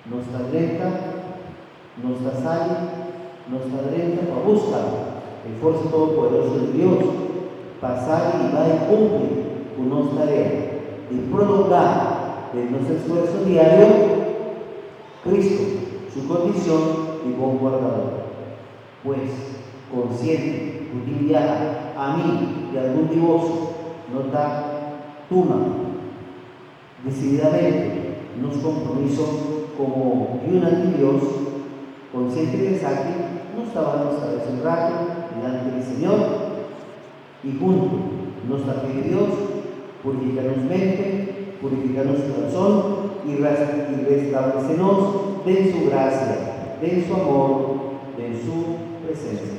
Nos ta drenta, nos ta sali, nos ta drenta pa buska e forsa todopoderoso di Dios pa sali i bai kumpli ku nos tarea di prolongá den nos esfuerso diario Kristu su kondishon di bon wardador. Pues, konsiente ku tin biaha ami i algun di boso no ta tuma desididamente nos kompromiso komo yunan di Dios, konsiente di esaki, nos ta ban nos kabes un ratu dilanti di Señor i huntu nos ta pidi Dios purifiká nos mente, purifiká nos kurason i restablesé nos den Su grasia, den Su amor, den Su presensia.